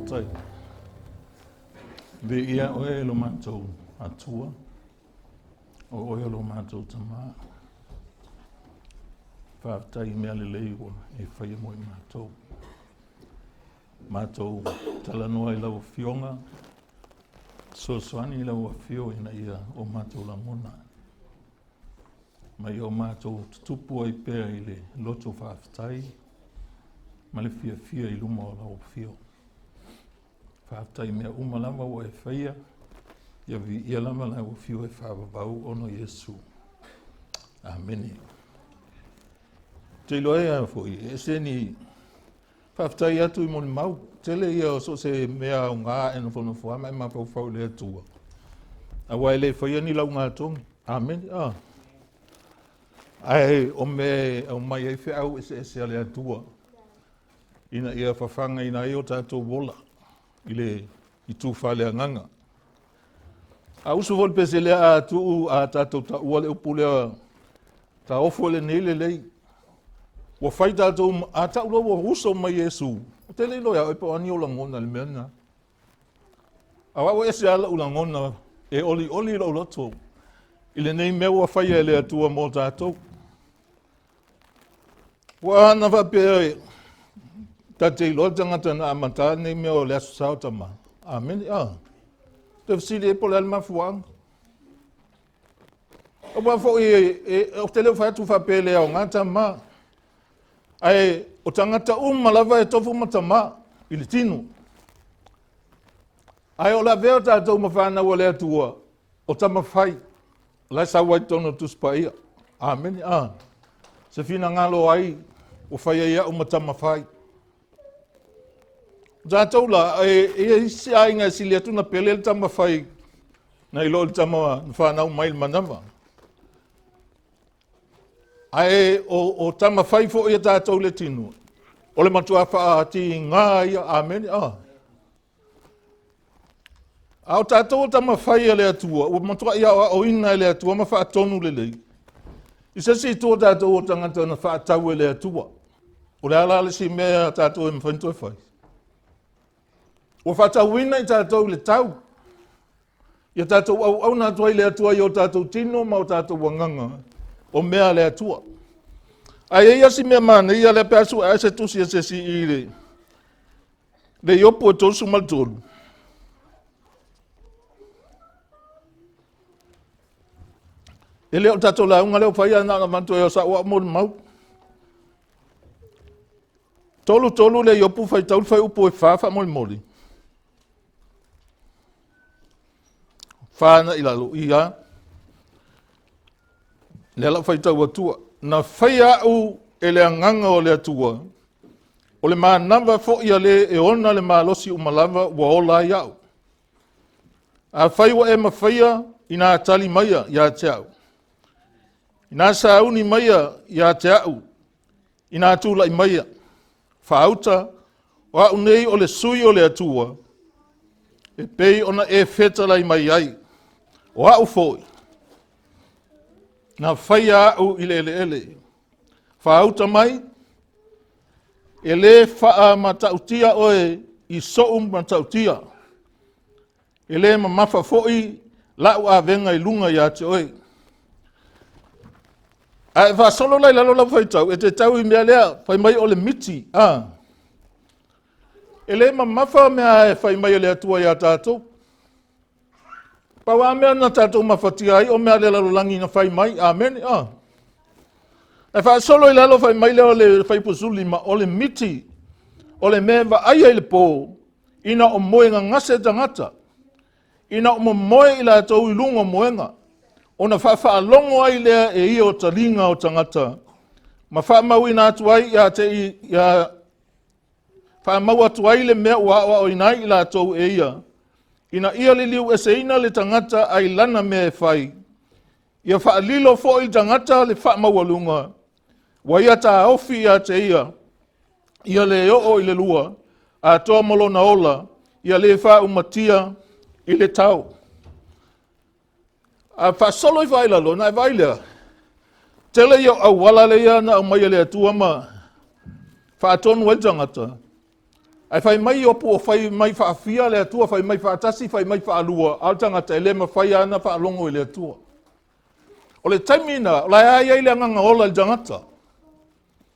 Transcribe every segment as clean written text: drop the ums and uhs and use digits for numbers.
Faafetai. Viia oe e lo matou Atua, o oe o lo matou Tamā. Faafetai i mea lelei ua e faia mo i matou. Matou talanoa i lau Afioga, fesoasoani i lau Afio ina ia o matou lagona ma ia o matou tutupu ai pea i le loto faafetai ma le fiafia i luma o lau Afio. Faafetai i mea uma lava ua e faia, ia viia lava lau Afio e faavavau ona o Iesu. Amene. Te iloa ea foi, e ese ni faafetai atu i molimau. Tele ia o so o se mea aoga e nofonofo lava ma e mafaufau i le Atua. Aua e le faia ni laugatogi. Amene. Ah. Ae o mea e aumai ai feau eseese a le Atua ina ia fafagaina ai o tatou ola i le itu faaleagaga. A usu foi le pese lea a tuu a tatou taua le upu lea taofo i lenei lelei. Ua fai tatou a tau loa ua uso mai Iesu. Ou te le iloa ia oe po o a ni ou lagona i le mea lena. A o au e ese lava lou lagona e olioli lou loto i lenei mea ua faia e le Atua mo tatou. Ua ana faapea ta te iloa le tagata na amata lenei mea o le Aso Sa o Tama. Amene. Ah. Te fesili ai po o le a le mafuaaga. Aua foi ou te le o fai atu faapea e le aoga tama. Ae o tagata uma lava e tofu ma tama i le tino. Ae o le avea o tatou ma fanau a le Atua, o tama fai. O la e sau ai totonu o Tusi Paia. Amene. Ah. Se finagalo ai ua fai ai au ma tama fai. O tatou la, e i ai isi aiga e sili atu na pele le tama fai nai lo le tama na fanau mai le manava. Ae o tama fai foi a tatou le tino, o le matua faatiga ia, amene. Ah. A o tatou o tama fai a le Atua, ua matuai aoaoina e le Atua ma faatonu lelei. I se isi itu o tatou o tagata na faatau e le Atua. O le a la le isi mea a tatou e mafai ona toe fai? Ua faatauina i tatou i le tau. Ia tatou auauna atu ai le Atua i o tatou tino ma o tatou agaga o mea a le Atua. Ae i ai si mea manaia lea pe a sue ai se tusi a se isi i le Iopu e 33. E le o le tatou lauga lea ua fai, ae na ona avatu ai o sa'u au molimau. 33 le Iopu faitau le fuaiupu e 4 faamolemole. 4 agai i lalo, ia. Lea la faitau atua. Na faia au e le agaga o le Atua, o le manava foi a le e ona le malosi uma lava ua ola ai au. Afai ua e mafaia ina tali maia ia te au, ina sauni maia ia te au, ina tulai maia, faauta, o au nei o le sui o le Atua, e pei ona e fetalai mai ai, o au foi, na faia au i le eleele. Faauta mai, e le faamatautia oe i sou matautia, e le mamafa foi lau avega i luga ia te oe. Ae faasolo la i lalo lau faitau, e te tau i mea lea, fai mai o le miti. Ah. E le mamafa mea e fai mai e le Atua ia tatou. Pau lava mea na tatou mafatia ai o mea a le lalolagi na fai mai. Amene. Ah. E faasolo i lalo fai mai lea o le fuaiupu 15, o le miti, o le mea e vaaia i le po, ina o moe gagase tagata, ina o momoe i latou i luga o moega, ona faafaalogo ai lea e ia o taliga o tagata, ma faamauina atu ai ia te ia faamau atu ai le mea ua aoaoina ai i latou e ia, ina ia liliu eseina le tagata ai lana mea e fai, ia faalilo foi le tagata le faamaualuga, ua ia taofi ia te ia, ia le oo i le lua, atoa ma lona ola, ia le faaumatia i le tau. A faasolo ifo ai lalo, ona e vaai lea, tele ia o auala lea na aumai e le Atua ma faatonu ai le tagata. Ae fai mai Iopu o fai mai faafia le Atua, fai mai faatasi, fai mai faalua, a o le tagata e le mafai lava ona faalogo i le Atua. O le taimi na, o la e i ai le agaga ola i le tagata.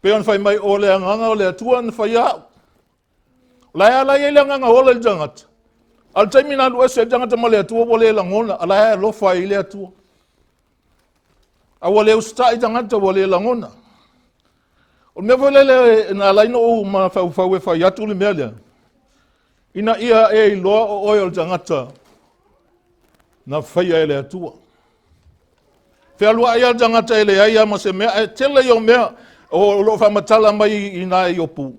Pei ona fai mai, o le agaga o le Atua na faia au. O la e la i ai le agaga ola i le tagata. A o le taimi na alu ese ai le tagata ma le Atua ua le lagona, a la e alofa ai le Atua. A ua le usitai tagata ua le lagona. O le mea foi lele na ala ai ona ou mafaufau e fai atu le mea lea, ina ia e iloa o oe o le tagata na faia e le Atua. Fealuai lava le tagata e leai lava ma se mea, ae tele ia o mea o lo o faamatala mai i ina i Iopu,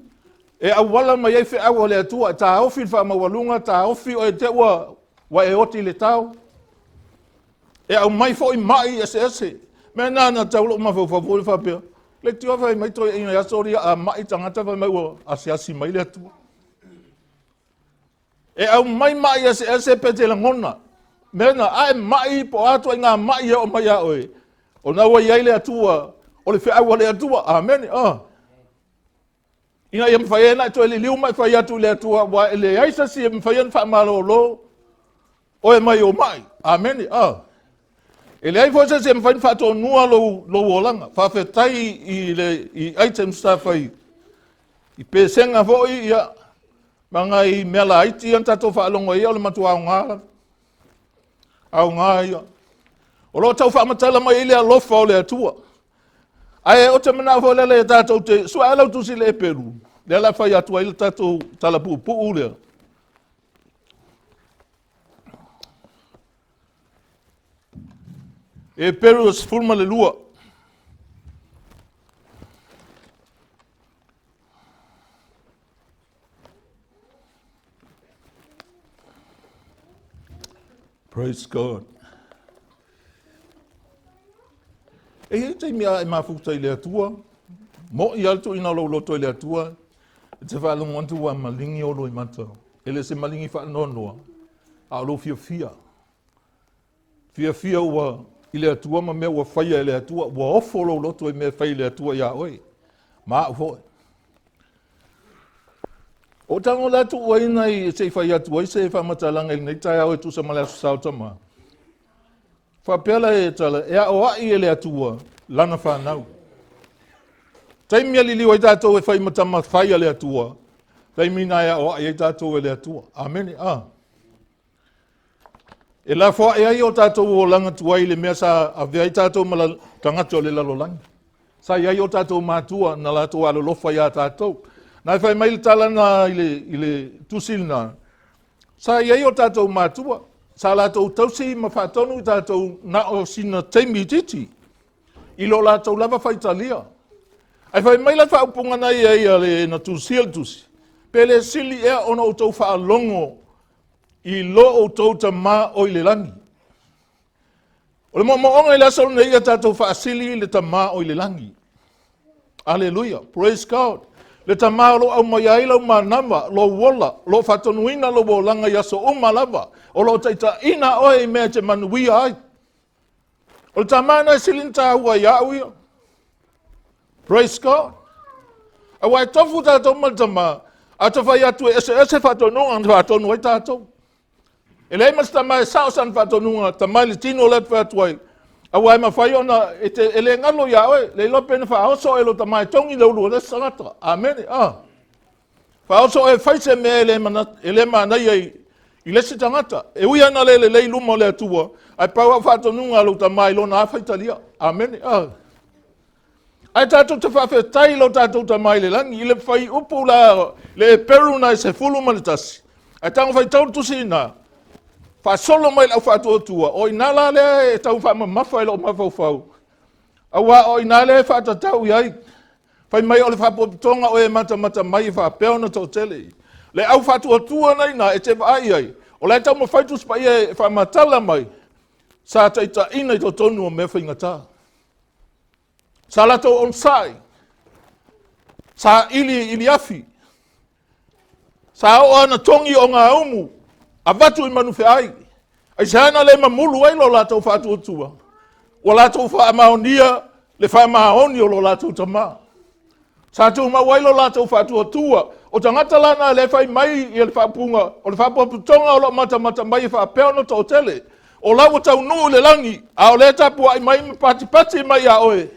e auala mai ai feau a le Atua, e taofi le faamaualuga, taofi oe te ua ua e oti i le tao. E aumai foi mai eseese. Mea na na tau lou mafaufau foi faapea, leitioa fai mai toeaiina i aso ia a mai tagata fai mai ua asiasi mai le Atua. E aumai mai eseese pe te lagona. Mea na, a e mai po o a ituaiga mai e oo mai ia oe, o na ua i ai le Atua, o le feau a le Atua. Amene. Oh. Ina ia mafai ai ona e toe liliu ma e fai atu i le Atua, aua e leai se isi e mafai ona faamalolo oe mai ou mai. Amene. Oh. E leai foi se isi e mafai ona faatonua lou, lou olaga. Faafetai i, le, i items sa fai i pesega foi, ia, ma nai mea laiti ia na tatou faalogo ai, o le matua aoga lava. Aoga ia. O lo o tau faamatala mai ai le alofa o le Atua. Ae ou te manao foi lele tatou te sue lau tusi le Eperu, lea la fai atu ai le tatou tala puupuu lea. Eperu 12. Praise God. E i ai taimi a e mafuta i le Atua, mo'i lava le tuuina o lou loto i le Atua, e te faalogo atu ua maligi ou loimata. E le se maligi faanoanoa, a o lou fiafia. Fiafia ua i le Atua ma mea ua faia e le Atua, ua ofo lou loto i mea e fai e le Atua iā oe, ma au foi. O tago la tuuaina i se i fai atu ai se faamatalaga i lenei taeao e tusa ma le Aso Sa o Tama. Faapea la e tala, e aoai e le Atua lana fanau. Taimi e liliu ai tatou e fai ma tama fai a le Atua, taimi na e aoai ai tatou e le Atua. Amene. Ah. E lafoai ai o tatou olaga tuai i le mea sa avea ai tatou ma tagata o le lalolagi. Sa i ai o tatou matua na latou alolofa iā tatou. Na e fai mai le tala na i le, i le tusi lena, sa i ai o tatou matua, sa latou tausi ma faatonu i tatou na o sina taimi itiiti i lo latou lava faitalia. Ae fai mai la faaupuga na i ai a le na tusia le tusi, pe le sili ea ona outou faalogo i lo outou Tama o i le lagi. O le moomooga i le aso lenei ia tatou faasili le Tama o i le lagi. Aleluia. Praise God. Le Tama o lo o aumaia ai lau manava, lou ola, o lo o faatonuina lou olaga i aso uma lava, o lo o taitaiina oe i mea e te manuia ai. O le Tama na e sili na taua ia au ia. Praise God. Aua e tofu tatou ma le Tama, a ta fai atu e eseese faatonuga na faatonu ai tatou. E leai ma se tama e sao sana faatonuga, tama i le tino lea fai atu ai. Aua e mafai ona, e, te, e le galo ia oe, le iloa pe na faaoso e lo tama e togi le ulu o le isi tagata. Amene. Ah. Faaoso oe e fai se mea e le, mana, e le manaia i, i le isi tagata. E ui ana le lelei luma o le Atua, ae pau au faatonuga a lou tama i lona afaitalia. Amene. Ah. Ae tatou te faafetai i lo tatou Tama i le lagi, i le fuaiupu la, le Eperu na e 11, ae tago faitau le tusi ina, faasolo mai le au faatuatua, o ina la lea e tau faamamafa i lou mafaufau, aua o ina lea e faatatau i ai, fai mai o le faapotopotoga o e matamata mai e faapea ona toatele. Le au faatuatua na ina e te vaai i ai, o la e taumafai Tusi Paia e faamatala mai, sa taitaiina i totonu o mea faigata. Sa latou onosai, sa ili ili afi, sa oo ana togi o gaumu, avatu i manufeai, aisea na le mamulu ai lo latou faatuatua, ua latou faamaonia le faamaoni o lo latou tama. Sa tumau ai lo latou faatuatua, O tagata la na lea e fai mai ia le faaupuga, o le faapotopotoga o lo o matamata mai e faapea ona toatele, o la ua taunuu i le lagi, a o lea e tapuai mai ma patipati mai ia oe,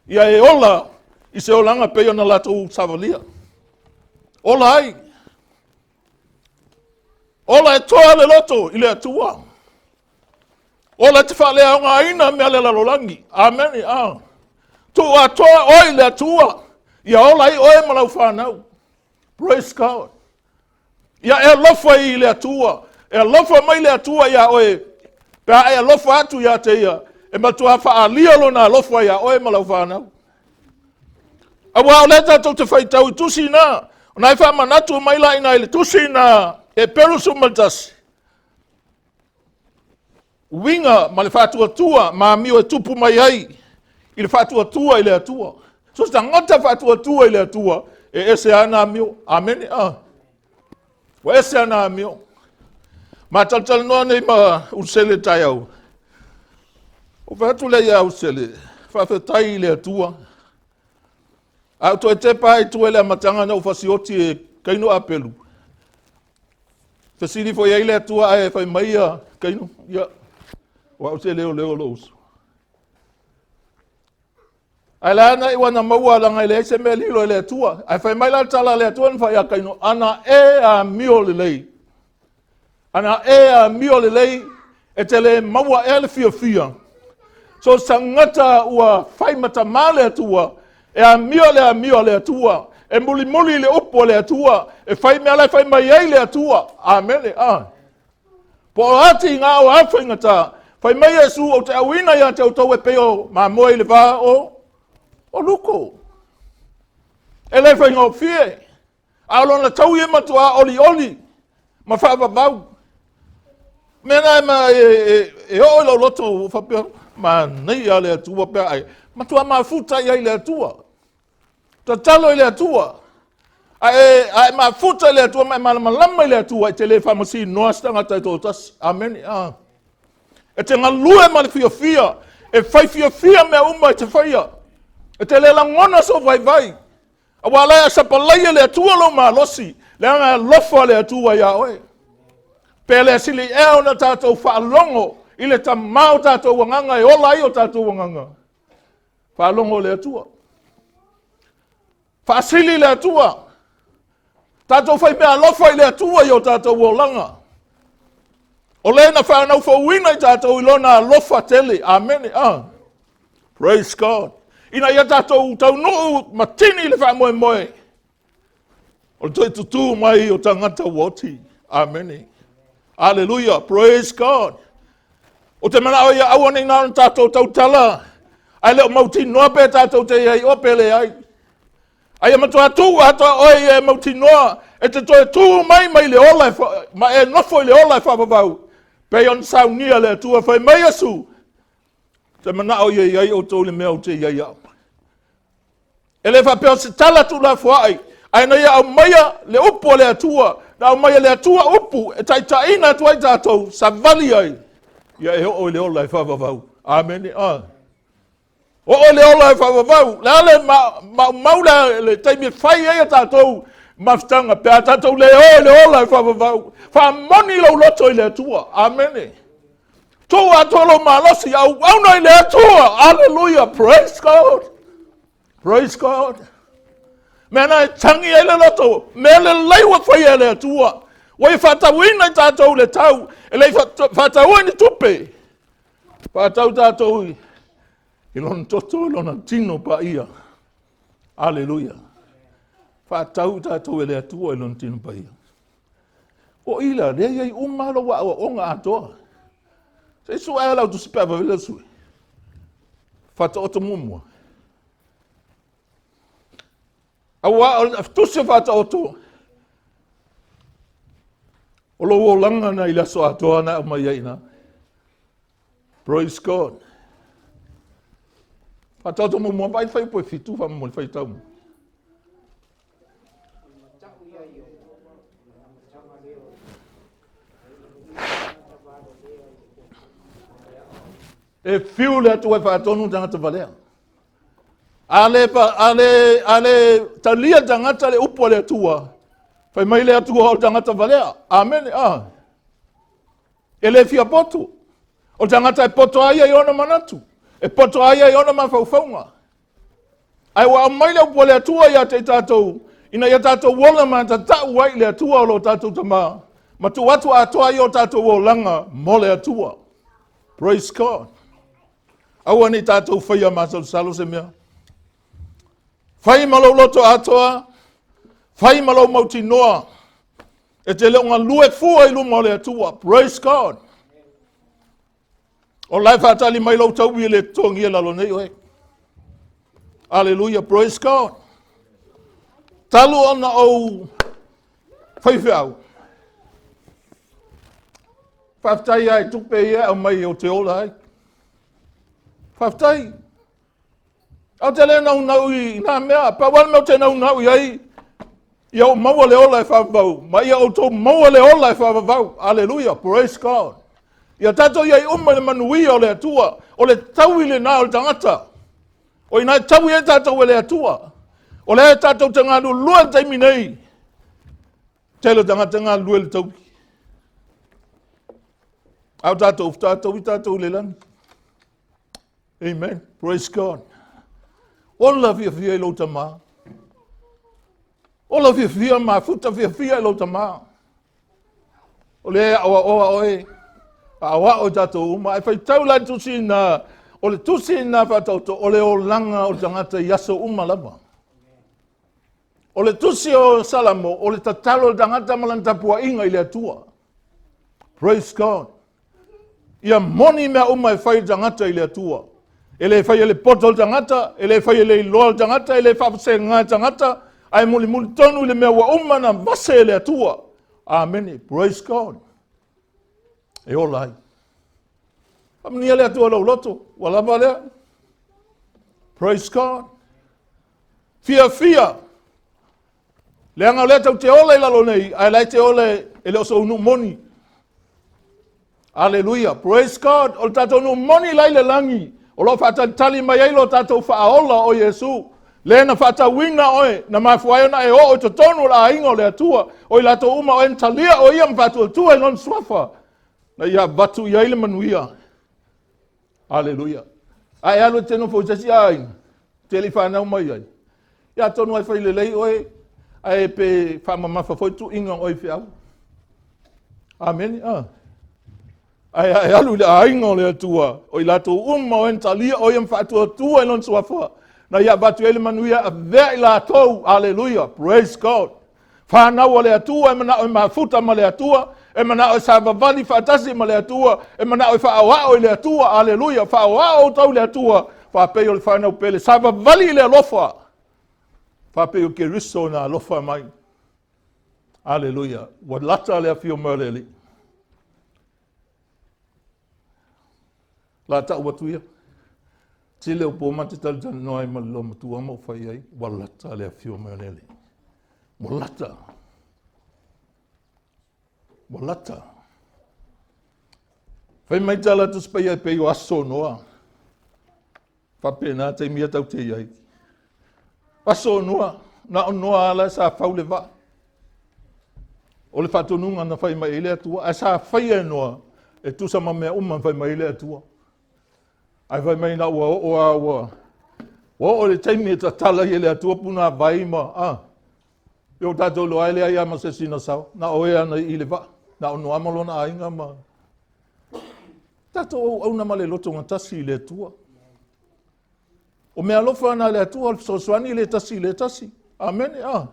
ia e ola i se olaga pei ona latou savalia. Ola ai. Ola e toa le loto i le Atua. Ola e te faaleaogaina mea le lalolagi. Amene. Ah. Tuu atoa oe i le Atua. Ia ola ai oe ma lau fanau. Praise God. Ia e alofa i le Atua. E alofa mai le Atua iā oe. Pe a e alofa atu ia te ia, e matua faaalia lona alofa iā oe ma lau fanau. Aua o lea tatou te faitau i tusi na, ona e faamanatu mai la ina i le tusi na Heperu 11, uiga ma le faatuatua ma amio e tupu mai ai i le faatuatua i le Atua. So se tagata faatuatua i le Atua, e ese ana amio. Amene. Ah. Ua ese ana amio. Ma talatalanoa nei ma Usele taeao. O fai atu lea ia Usele, faafetai i le Atua. A ou toe tepa ai tua i le amataga na ou fasioti e Kaino Apelu. Fesili foi ai le Atua ae fai mai ia Kaino, ia, o au se leoleo o lou uso. Ae la na iu ana maua leaga e leai se mea lilo e le Atua. Ae fai mai la le tala a le Atua na fai ia Kaino, ana e amio lelei. Ana e amio lelei, e te le maua ea le fiafia. So se tagata ua fai ma tamā le Atua, e amio le amio a le Atua, e mulimuli i le upu a le Atua, e fai mea la e fai mai ai le Atua. Amene. Ah. Po o a tiga o a faigata, fai mai Iesu, ou te auina ia te outou e pei o mamoe i le va o luko. E le faigofie, a o lona taui e matuā olioli ma faavavau. Mea na e, ma, e, e, e oo i lou loto ua faapea, manaia le Atua pe a e matua mafuta i ai le Atua. Tatalo i le Atua. A e, a e mafuta i le Atua ma e malamalama i le Atua, e te le faamasinoa se tagata e toatasi. Amene. Ah. E te galue ma le fiafia, e fai fiafia mea uma e te faia. E te le lagona sou vaivai. Aua la e sapalaia le Atua lou malosi, leaga e alofa le Atua iā oe. Pe le sili ea ona tatou faalogo i le tamā o tatou agaga e ola ai o tatou agaga. Faalogo le Atua. Faasili le Atua. Tatou fai mea alofa i le Atua i o tatou olaga. O le na whanau fouina i tatou i lona alofa tele. Amene. Ah. Praise God. Ina ia tatou taunuu matini i le faamoemoe. O le toe tutū mai o tagata ua oti. Amene. Aleluia. Praise God. O te manao ia aua nei na ona tatou tautala, ae le o mautinoa pe tatou te iai o pe leai. Ae ia matua tū atoa oe ia e mautinoa, e te toe tū mai mai le ola e ma e nofo i le ola e faavavau, pei ona saunia le Atua fai mai Iesu, te manao ia i ai outou i le mea ou te i ai au. E le faapea o se tala tuulafoai, ae na ia aumaia le upu a le Atua, na aumaia le Atua upu e taitaiina atu ai tatou, savali ai, ia e oo i le ola e faavavau. Amene. Ah. Oo i le ola e faavavau. Le a le maumau le, le taimi e fai ai a tatou mafutaga, pe a tatou le o i le ola e faavavau. Faamoni lou loto i le Atua. Amene. Tuu atoa lou malosi, auauna i le Atua. Aleluia. Praise God. Praise God. Mea na e tangi ai le loto, mea lelei ua faia e le Atua. Ua ia faatauina i tatou le tau, e le i faataua ni tupe. Faatau tatou i, i lona toto, i lona tino paia. Aleluia. Faatau tatou e le Atua i lona tino paia. O i la, lea i ai uma lou aoaoga atoa. Se i sue lau tusi pe a vavele sue. Faataoto muamua. Aua o le tusi o Faataoto, o lou olaga na i le aso atoa na aumai ai ina. Praise God. Faataoto muamua, vaai fai upu e fitu faamolemole faitau. E fiu le Atua e faatonu tagata valea. A le, a le, a le talia tagata le upu a le Atua, Fai mai le Atua o le tagata valea. Amene. Ah. E le fia poto. O le tagata e poto ai ia i ona manatu. E poto ai ia i ona mafaufauga. Ae ua aumai le upu a le Atua ia te i tatou, ina ia tatou ola ma tatau ai i le Atua o lo tatou Tama, ma tuu atu atoa ai o tatou olaga mo le Atua. Praise God. Aua ne i tatou faia masalosalo se mea. Fai ma lou loto atoa, fai ma lou mautinoa, e te le o galue fua i luma o le Atua. Praise God. O la e faatali mai lou taui e le totogia lalo nei oe. Aleluia, praise God. Talu ona ou faifeau. Faafetai ai tupe ia aumai ou te ola ai. Faafetai. Ou te le naunau i nā mea, pau lava le mea ou te naunau i ai, ia ou maua le ola e faavavau, ma ia outou maua le ola e faavavau. Aleluia, praise God. Ia tatou i ai uma i le manuia o le Atua, o le taui lena o le tagata. O ina e taui ai tatou e le Atua. O lea e tatou te galulue i le taimi nei. Tele o tagata galulue i le taui. A o tatou, faatoa taui tatou i le lagi. Amen. Praise God. Ola fiafia i lou tama. Ola fiafia mafuta fiafia i lou tama. O lea e aoaoa oe, aoao i tatou uma. Ae faitau la le tusi na, o le tusi na faataoto, o le olaga o le tagata i aso uma lava. O le tusi o Salamo, o le tatalo o le tagata ma lana tapuaiga i le Atua. Praise God. Ia moni mea uma e fai le tagata i le Atua. E le fai e le poto le tagata, e le fai e le iloa le tagata, e le faafesega le tagata, ae mulimuli tonu i le mea ua uma na vase e le Atua. Amene. Praise God. E ola ai. Faamanuia le Atua lou loto. Ua lava lea. Praise God. Fiafia. Leaga o lea tau te ola i lalo nei, ae la e te ola e le o sou nuu moni. Aleluia. Praise God. O le tatou nuu moni la i le lagi, o lo o faatalitali mai ai lo tatou faaola o Iesu. Le na faatauina oe, na mafua ai ona e oo i totonu o le aiga o le Atua, o i latou uma oe na talia o ia ma faatuatua i lona suafa, na ia avatu i ai le manuia. Aleluia. A e alu e te nofo i se isi aiga, te le i fanau mai ai, ia atonu ai fai lelei oe, ae pe faamamafa foi tuuiga o oe i feau. Amene. Ah. Ae a e alu i le aiga o le Atua, o i latou uma o e na talia o ia ma faatuatua i lona suafa, na ia avatu ai le manuia avea i latou. Aleluia. Praise God. Fanau a le Atua e manao e mafuta ma le Atua, e manao e savavali faatasi ma le Atua, e manao e faaoao i le Atua, aleluia, faaoao outou i le Atua, faapei o le fanau pele, savavali i le alofa, faapei o Keriso na alofa mai. Aleluia, ua lata le afio mai o le Alii. La tau atu ia. Tele o po ma te talitalinoa ai ma le loomatua ma ou fai ai, ua lata le afio mai o le Alii. Ua lata. Ua lata. Fai mai tala Tusi Paia e pei o aso o Noa. Faapena taimi ia tau te i ai. Aso o Noa, na o Noa ala sa fau le vaa. O le faatonuga na fai mai ai le Atua, ae sa faia e Noa e tusa ma mea uma na fai mai ai le Atua. Ae fai mai na ua oo a ua ua oo le taimi e tatala ai e le Atua puna vai ma a e o tatou iloa ai leai lava ma se isi na sao na o e ana i le vaa na o Noa ma lona aiga ma tatou auauna ma le loto gatasi i le Atua. O mea alofa ana a le Atua o le fesoasoani le tasi i le tasi. Amene. Ah.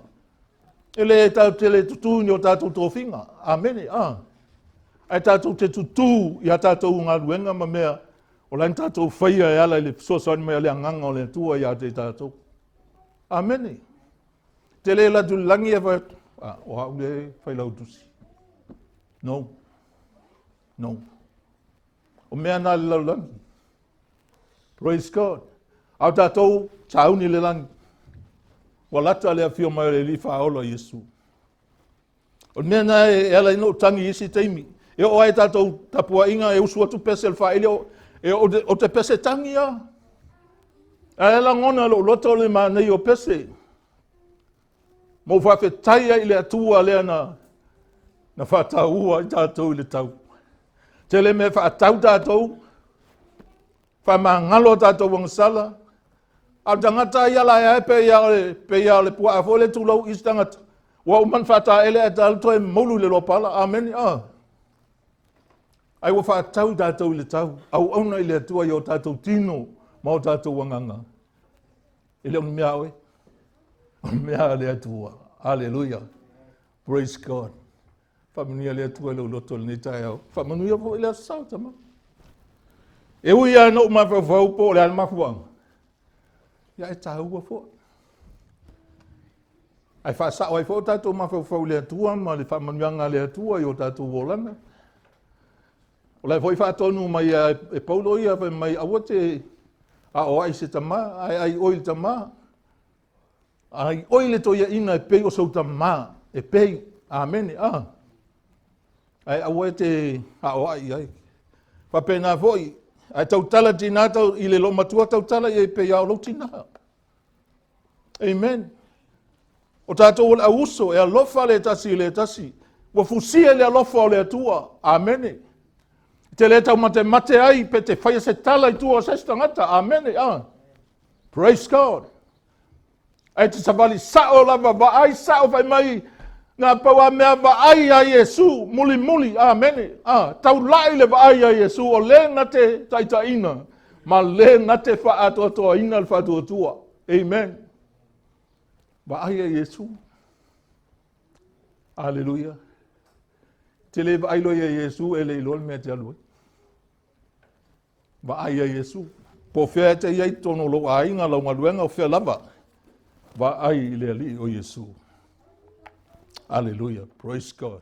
E le tatou te le tutū i ni o tatou tofiga. Amene. Ah. Ae tatou te tutū i a tatou galuega ma mea o la na tatou faia e ala i le fesoasoani mai a le agaga o le Atua ia te tatou. Amene. Te le latu i le lagi e fai atu, ah, o au le failautusi. No. No. O mea na le lalolagi. Praise God. A o tatou sauni le lagi. Ua lata le afio mai o le Alii Faaola Iesu. O le mea na e ala i na ou tagi i isi taimi. E oo ai tatou tapuaiga e usu atu pese o le faaili, e o te pese tagi a. Ae lagona lou loto le manaia o pese. Ma ou faafetai ai i le Atua lea na na faataua ai tatou i le tau. Tele mea e faatau tatou, faamagalo a tatou agasala, a o le tagata ia la e pei lava o le, pei lava o le puaa foi lea tulou isi tagata, ua uma ona faataele ae ta alu toe moulu i le loapala. Amene. Ah. Ai ua faatau tatou i le tau, auauna i le Atua i o tatou tino ma o tatou agaga. E le o ni mea a oe, o mea a le Atua. Aleluia. Praise God. Faamanuia le Atua i lou loto i lenei taeao. Faamanuia foi le aso Sa, tama. E ui lava ina ou mafaufau po o le a le mafuaaga, ia e taua foi. Ae faasao ai foi o tatou mafaufau i le Atua ma le faamanuiaga a le Atua i o tatou olaga. O la e foi faatonu mai e Paulo ia fai mai aua te aoai i se tama, ae ai oi i le tama. Ai oi le toiaina e pei o sou tama, e pei. Amene. Ah. Ae aua e te aoai i ai. Faapena foi, ae tautala tinā tau, i le loomatua tautala i ai pei a o lou tinā. Amen. O tatou o le auuso e alofa le tasi i le tasi. Ua fusia i le alofa o le Atua. Amene. Te le taumatemate ai pe te faia se tala i tua o se isi tagata. Amene. Ah. Praise God. Ae te savali sao lava, vaai sao fai mai, na pau a mea vaai ia Iesu, mulimuli, amene. Ah, taulai le vaai ia Iesu, o le na te taitaiina, ma le na te faaatoatoaina le faatuatua. Amen. Vaai ia Iesu. Aleluia. Te le vaai loa ia Iesu e le iloa le mea te alu ai. Vaai ia Iesu. Po o fea e te i ai i totonu o lou aiga, lau galuega, o fea lava. Vaai i le Alii o Iesu. Aleluia. Praise God.